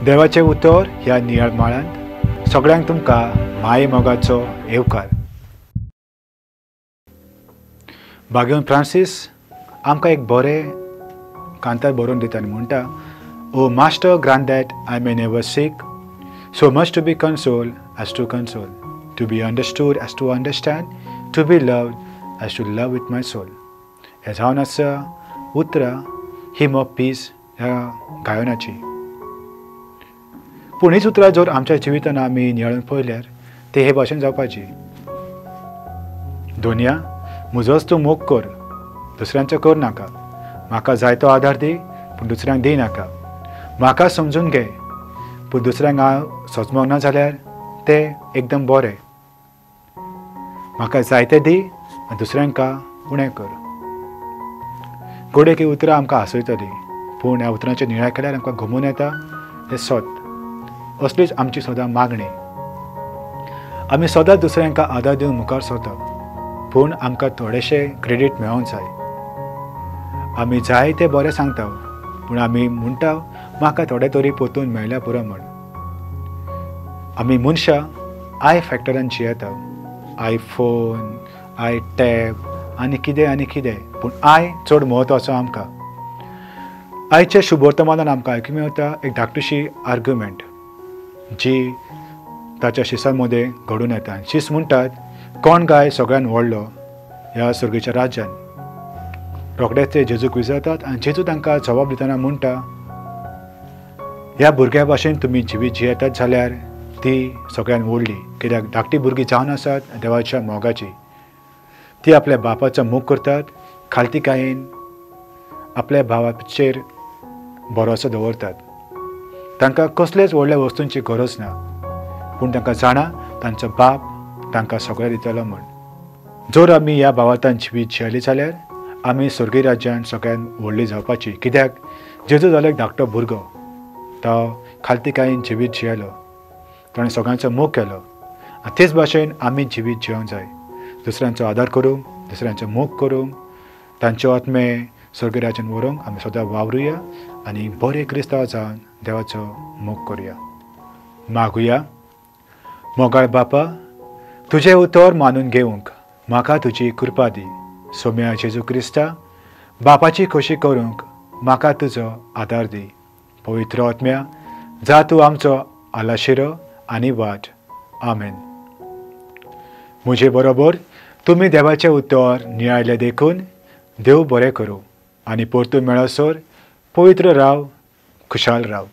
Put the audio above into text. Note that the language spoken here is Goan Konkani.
देवाचें उतर ह्या नियाळ माळांत सगळ्यांक तुमकां माये मोगाचो येवकार। भाग्यवंत फ्रांसीस आमकां एक बरें कांतार बरोवन दिता आनी म्हणटा, O master grant that I may never seek so much to be console as to console, to be understood as to understand, to be loved as to love with my soul. हें जावन आसा उतरां हिम ऑफ पीस ह्या गायनाची। पूण हीच उतरां जर आमच्या जिवितान आमी नियाळून पळयल्यार ते हे भाशेन जावपाची। दोनया म्हजोच तूं मोग कर, दुसऱ्यांचो कर नाका। म्हाका जाय तो आदार दी पूण दुसऱ्यांक दी नाका। म्हाका समजून घे पूण दुसऱ्यांक हांव सजमोंक ना जाल्यार ते एकदम बरें। म्हाका जायते दी आनी दुसऱ्यांक उणें कर। गोडेक ही उतरां आमकां हांसयतलीं पूण ह्या उतरांचे नियाळ केल्यार आमकां घुमून येता तें सत। असलीच आमची सदां मागणी। आमी सदांच दुसऱ्यांक आदार दिवन मुखार सरता पूण आमकां थोडेशें क्रेडीट मेळोंक जाय। आमी जाय तें बरें सांगता पूण आमी म्हणटा म्हाका थोडे तरी परतून मेळ्ळ्यार पुरो म्हण। आमी मनशां I फॅक्टरान जियेता, I phone, I tab आनी कितें आनी कितें, पूण I चड म्हत्वाचो आमकां। आयच्या शुभवर्तमानान आमकां आयकूंक मेळटा एक धाकटुशी आर्ग्युमेंट जी ताच्या शिसां मदें घडून येता। शीस म्हणटात, कोण गाय सगळ्यान व्हडलो ह्या सर्गीच्या राज्यान। रोखडेच ते जेजूक विचारतात आनी जेजू तांकां जबाब दितना म्हणटा, ह्या भुरग्या भाशेन तुमी जिवीत जियेतात जाल्यार ती सगळ्यान व्हडली, कित्याक धाकटी भुरगीं जावन आसात देवाच्या मोगाची। ती आपल्या बापाचो मोग करतात, खालतीकायेन आपल्या भावाचेर भरोसो दवरतात। तांकां कसलेच व्हडल्या वस्तूंची गरज ना पूण तांकां जाणा तांचो बाप तांकां सगळें दितलो म्हण। जर आमी ह्या भावार्थान जिवीत जियेली जाल्यार आमी स्वर्गीय राज्यान सगळ्यान व्हडली जावपाची, कित्याक जेजू जालो एक धाकटो भुरगो, तो खालतीकायेन जिवीत जियेलो, ताणें सगळ्यांचो मोग केलो। आनी तेच भाशेन आमी जिवीत जियोंक जाय, दुसऱ्यांचो आदार करूंक, दुसऱ्यांचो मोग करूंक, तांचे आत्मे स्वर्गीय राज्यान व्हरूंक आमी सदां वावरुया आनी बरे क्रिस्तांव जावन देवाचो मोग करुया। मागुया। मोगाळ बापा, तुजें उतर मानून घेवंक म्हाका तुजी कृपा दी। सोम्या जेजू क्रिस्ता बापाची खोशी करूंक म्हाका तुजो आदार दी। पवित्र आत्म्या जा तूं आमचो आलाशिरो आनी वाट। आमेन। म्हजे बरोबर तुमी देवाचें उतर नियाळलें देखून देव बरें करूं आनी परतून मेळसर पवित्र राव, खुशाल राव।